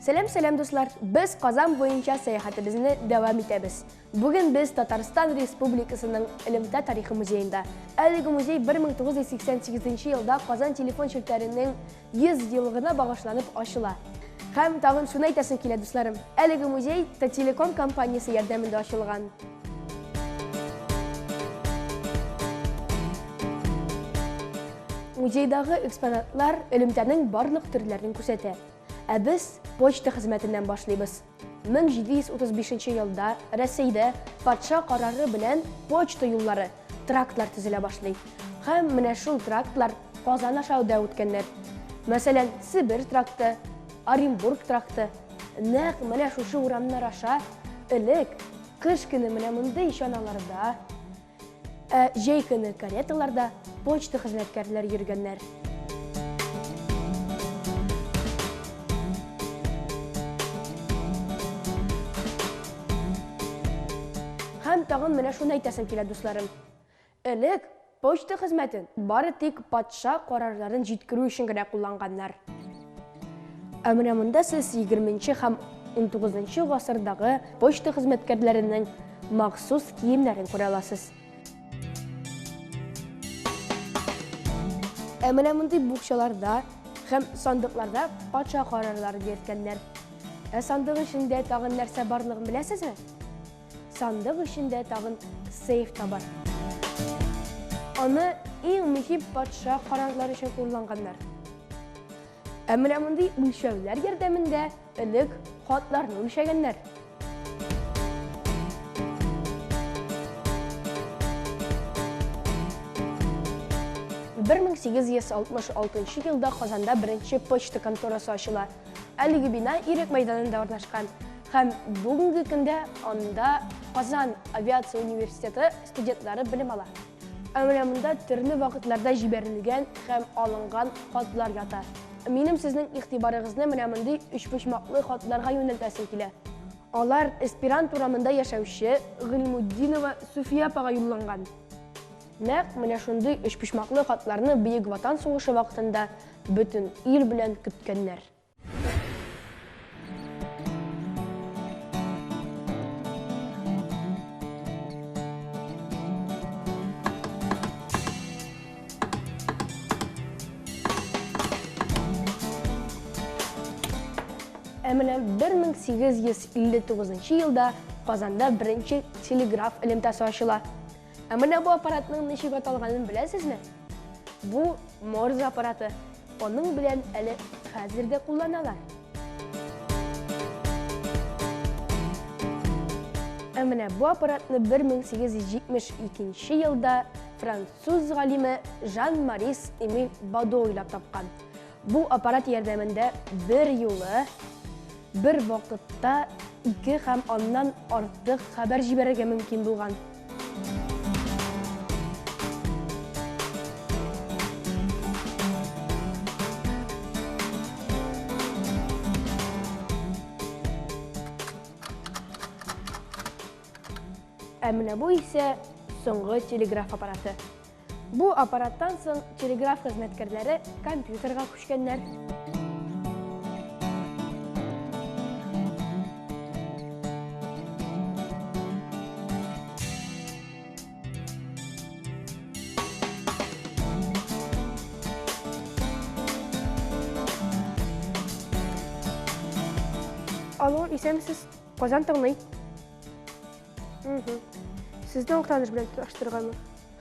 Сәлам, сәлам, дуслар! Без Казан буенча сәяхәтебезне дәвам итәбез. Бүген без Татарстан Республикасының Элемтә тарихы музеенда. Әлеге музей 1988 елда Казан телефон челтәренең 100 еллыгына багышланып ачыла. Һәм тагын шуны әйтәсем килә, дусларым. Әлеге музей Тателеком компаниясе ярдәмендә ачылган. Музейдагы экспонатлар элемтәнең барлык төрләрен күрсәтә. Ә без почта хезмәтеннән башлыйбыз. 1735 елда Рәсәйдә патша карары белән почта юллары, трактлар төзелә башлый. Һәм менә шул трактлар Казан аша да үткәннәр. Мәсәлән, Себер тракты, Оренбург тракты. Нәкъ менә шушы урамнар аша элек кыш көне менә мондый чаналарда, Ә җәй көне кареталарда почта хезмәткәрләре йөргәннәр. Һәм тагын менә шуны әйтәсем килә, дусларым. Элек почта хезмәтен бары тик патша карарларын җиткерү өчен генә кулланганнар. Ә менә монда сез 20 һәм 19 гасырдагы почта хезмәткәрләренең махсус киемнәрен күрә аласыз. Ә менә мондый букчаларда һәм сандыкларда патша карарлары йөрткәннәр. Ә сандык эчендә тагын нәрсә барлыгын беләсезме? Сандык эчендә тагын сейф та бар. Аны иң мөһим патша карарлары өчен кулланганнар. Ә менә мондый үлчәүләр ярдәмендә элек хатларны үлчәгәннәр. 1866 елда Казанда беренче почта конторасы ачыла. Әлеге бина Ирек мәйданында урнашкан һәм бүгенге көндә анда Казан авиация университеты студентлары белем ала. Ә менә монда төрле вакытларда җибәрелгән һәм алынган хатлар ята. Минем сезнең игътибарыгызны менә мондый өчпочмаклы хатларга юнәлтәсем килә. Алар Эсперант урамында яшәүче Гыйльмутдинова Суфия апага юлланган. Нәкъ менә шундый өчпочмаклы хатларны Бөек Ватан сугышы вакытында бөтен ил белән көткәннәр. Ә менә 1859 елда Казанда беренче телеграф элемтәсе ачыла. Ә менә бу аппаратның ничек аталганын беләсезме? Бу Морзе аппараты. Аның белән әле хәзер дә кулланалар. Ә менә бу аппаратны 1872 елда француз галиме Жан-Марис Эмиль Бадо уйлап тапкан. Бу аппарат ярдәмендә бер юлы бер вакытта ике һәм аннан артык хәбәр җибәрергә мөмкин булган. Ә менә бу исә соңгы телеграф аппараты. Бу аппараттан соң телеграф хезмәткәрләре компьютерга күчкәннәр. Алло, исәнмесез. Казан тыңлый. Сезне Актаныш белән тоташтырганмы?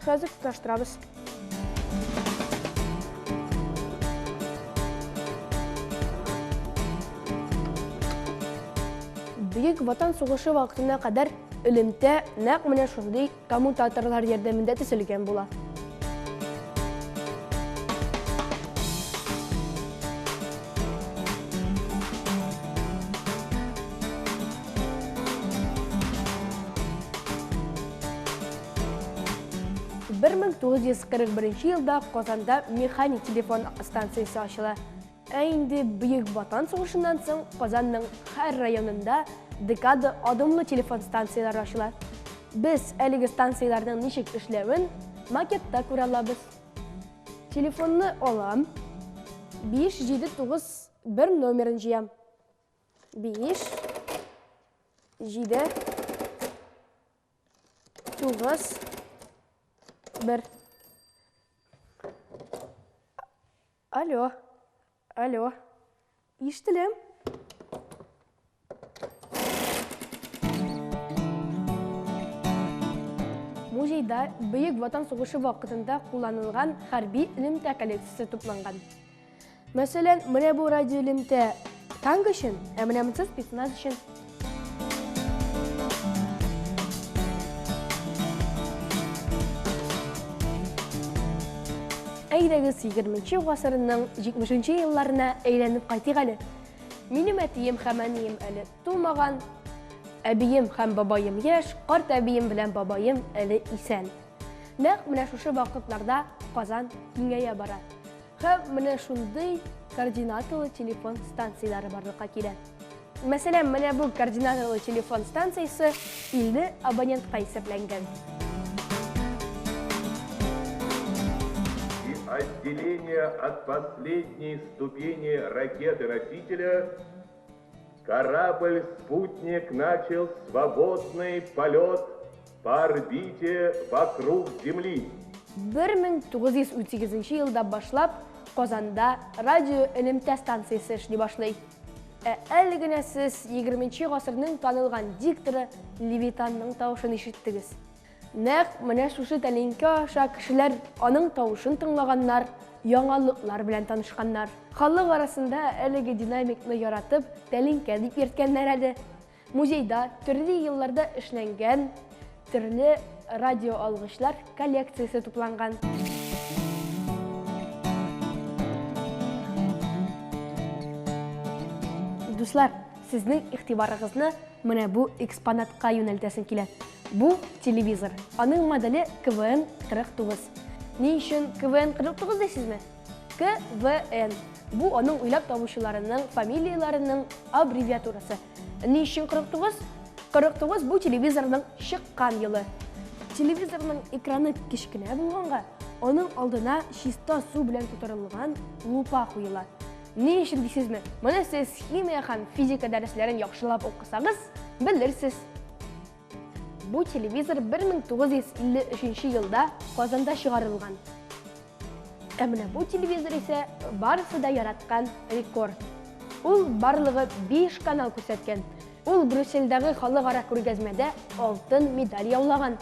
Хәзер тоташтырабыз. Бөек Ватан сугышы вакытына кадәр элемтә нәкъ менә шундый коммутаторлар ярдәмендә төзелгән була. 1941 елда Казанда механик телефон станциясе ачыла. Ә инде Бөек Ватан сугышыннан соң Казанның һәр районында декада адымлы телефон станцияләре ачыла. Без әлеге станцияләрнең ничек эшләвен макетта күрә алабыз. Телефонны алам, 5 7 9 1 номерын җыям. 5, 7, 9, 1. Алло, алло, ишетеләм. Музейда Бөек Ватан сугышы вакытында кулланылган хәрби элемтә коллекциясе тупланган. Мәсәлән, менә бу радиоэлемтә танк өчен, ә менә монысы спецназ өчен. Әйдәгез, 20 гасырның 70 елларына әйләнеп кайтыйк әле. Минем әтием һәм әнием әле тумаган, әбием һәм бабаем яшь, карт әбием белән бабаем әле исән. Нәкъ менә шушы вакытларда Казан киңәя бара. Һәм менә шундый координаталы телефон станцияләре барлыкка килә. Мәсәлән, менә бу координаталы телефон станциясе 50 абонентка исәпләнгән. И отделение от последней ступени ракеты-носителя корабль-спутник начал свободный полет по орбите вокруг Земли. 1918 елда башлап Казанда радио элемтә станциясе эшли башлый. Ә әле генә сез 20 гасырның танылган дикторы Левитанның тавышын ишеттегез. Нәкъ менә шушы тәлинкә аша кешеләр аның тавышын тыңлаганнар, яңалыклар белән танышканнар. Халык арасында әлеге динамикны яратып, тәлинкә дип йөрткәннәр әле. Музейда төрле елларда эшләнгән төрле радиоалгычлар коллекциясе тупланган. Дуслар, сезнең игътибарыгызны менә бу экспонатка юнәлтәсем килә. Бу телевизор. Аның моделе КВН 49. Ни өчен КВН 49 дисезме? КВН. Бу аның уйлап табучыларының фамилияләренең аббревиатурасы. Ни өчен 49? 49 бу телевизорның чыккан елы. Телевизорның экраны кечкенә булганга, аның алдына чиста су белән тутырылган лупа куела. Ни өчен дисезме? Моны сез химия һәм физика дәресләрен яхшылап укысагыз, белерсез. Бу телевизор 1953 елда Казанда чыгарылган. Ә менә бу телевизор исә барысы да яраткан рекорд. Ул барлыгы 5 канал күрсәткән. Ул Брюссельдәге халыкара күргәзмәдә алтын медаль яулаган.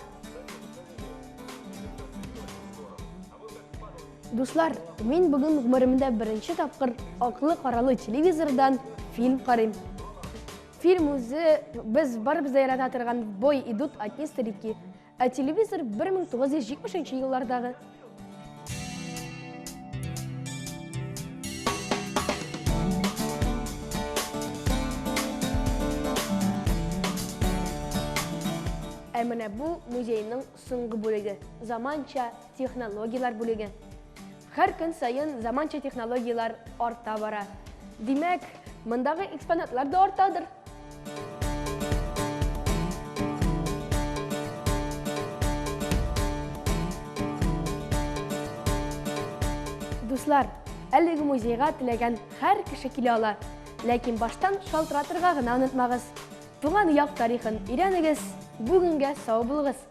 Дуслар, мин бүген гомеремдә беренче тапкыр аклы-каралы телевизордан фильм карыйм. Фильм үзе без барыбыз да ярата торган В бой идут одни старики. Ә телевизор 1970 еллардагы. Ә менә бу музейның соңгы бүлеге, заманча технологияләр бүлеге. Һәр көн саен заманча технологияләр арта бара. Димәк, мондагы экспонатлар да артадыр. Дуслар, әлеге музейга теләгән һәр кеше килә ала. Ләкин баштан шалтыратырга гына онытмагыз. Туган як тарихын өйрәнегез. Бүгенгә сау булыгыз.